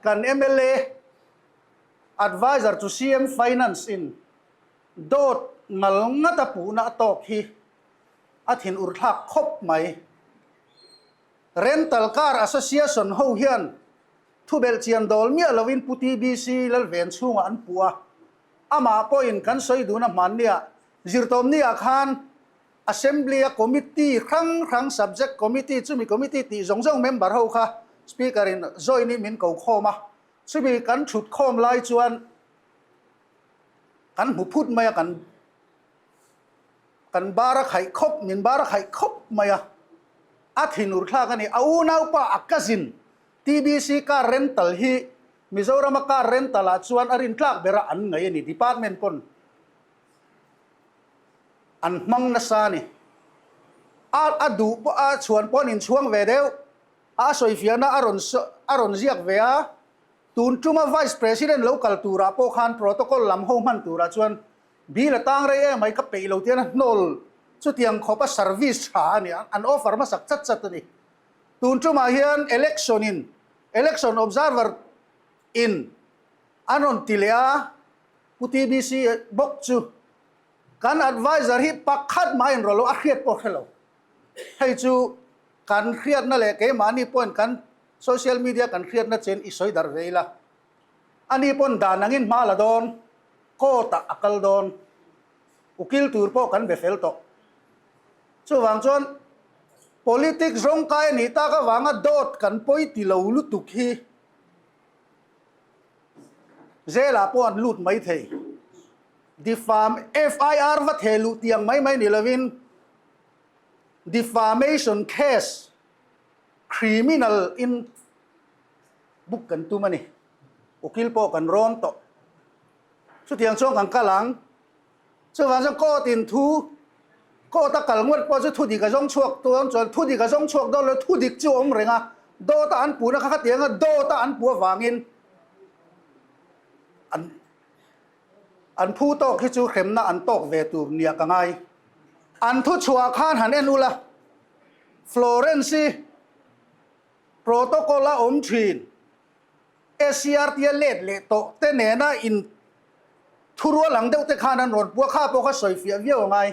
Kan mla Adviser to CM Finance in dawt ngal ngata puhna a tawk hi a thin ur thlak khawp mai. Rental Car Association ho hian thubelh chian dawl miah lovin Pu TBC Lalven chhungah an puh a, amah pawhin kan sawi duhna hmannia zirtawmnia khan Assembly a committee hrang hrang subject committee chumi committee tih zawng zawng member ho kha Speaker in join in min ko khawm a, chumi kan thut khawm lai chuan kan hmu phut mai a kan kan bar a khaih khawp min bar a khaih khawp mai a, a thinur thlak a ni. A unaupa a cousin TBC car rental hi Mizoram a car rental ah chuan a rintlak ber a an ngaih a ni department pawn. An hmang nasa a ni. A a duh pawh a chhuan pawh an inchhuang ve deuh. A sawifiahna a rawn a rawn ziak ve a. Tun tuma Vice President lo kal turah pawh khan protocol lam ho hman turah chuan bill a tang rei em mai ka peih lo tian a hnawl chutiang khawpa service tha a ni. An offer hmasak chat chat a ni. Tun tumah hian election in election observer in an rawn ti leh a. Pu TBC bawk chu kan adviser hi pakhat mah in rawh lo, a hriat pawh hre lo. Hei chu kan hriatna leh keimahni pawhin kan social media kan hriatna chen i sawi darh ve ila. Ani pawn dan angin hma la dawn, court ah a kal dawn, ukil tur pawh kan be fel tawh. Chuvang chuan politics rawngkai a nih tak avanga dawt kan pawi ti lo lutuk hi Zelah pawh an lut mai thei. Defam FIR va theh luh tiang mai mai ni lovin defamation case criminal in book kan tum a ni. Ukil pawh kan rawn tawh. Chutiang chuan kan kal ang. Chuvang chuan court in thu court a kal ngawt pawh chu thu dik a zawng chhuak dawn chuan thu dik a zawng chhuak dawn lo thu dik chu a awm reng a, dawt a an puhna kha khatiang a dawt a an puh avangin an an phu tawk hi chu hremna an tawk ve tur nia ka ngai. An thu chhuah khan han en ula Florence-i protocol a awm thin. SCRT a let leh tawh te nena in thurual ang deuh te khan an rawn pua kha pawh kha sawi fiah viau a ngai.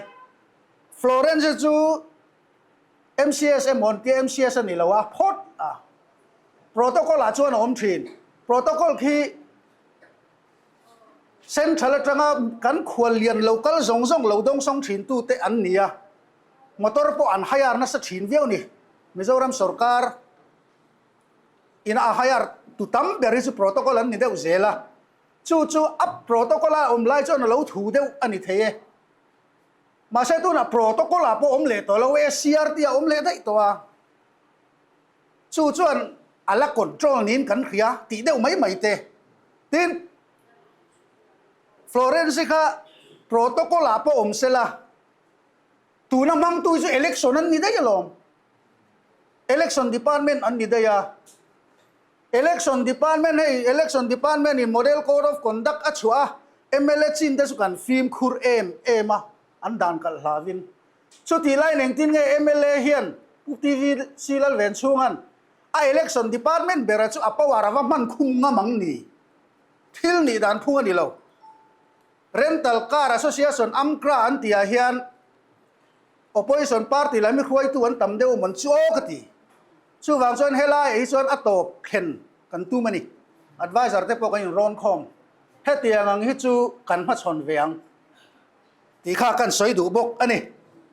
Florence chu MCS emaw an tia MCS a ni lo a, phawt a. Protocol ah chuan a awm thin. Protocol khi Central atanga kan khual lian lo kal zawng zawng lo dawng sawng thin tu te an ni a. Motor pawh an hire nasa thin viau ni. Mizoram sorkar. Ina a hire tu tam ber hi chu protocol an ni deuh zel a, chu chu a protocol a awm lai chuan a lo thu deuh a ni thei e. Mahse tunah protocol ah pawh awm leh tawh lo e, CRT a awm leh daih tawh a, chu chuan a la control niin kan hria tih deuh mai mai te. Tin, Florence-i kha protocol ah pawh awm sela, tuna hmangtu hi chu election an ni daih alawm. Election Department an ni daih a, Election Department hei Election Department in Model Code of Conduct a chhuah a, mla chin te chu kan fimkhur em em a, an dan kalh hlavin. Chutih laiin engtin nge mla hian Pu TVC Lalvenchhunga'n a Election Department bera chu a power a va hman khum ngam ang ni? Thil nih dan phung a ni lo. Rental Car Association, AMCRA, an tihah hian Opposition party lam hi hruaitu an tam deuh mawn chu aw ka ti. Chuvang chuan helai ah hi chuan a tawp thlen kan tum a ni. Adviser te pawh kan inrawn khawm. Hetiang ang hi chu kan hmachhawn ve ang tih kha kan sawi duh bawk a ni.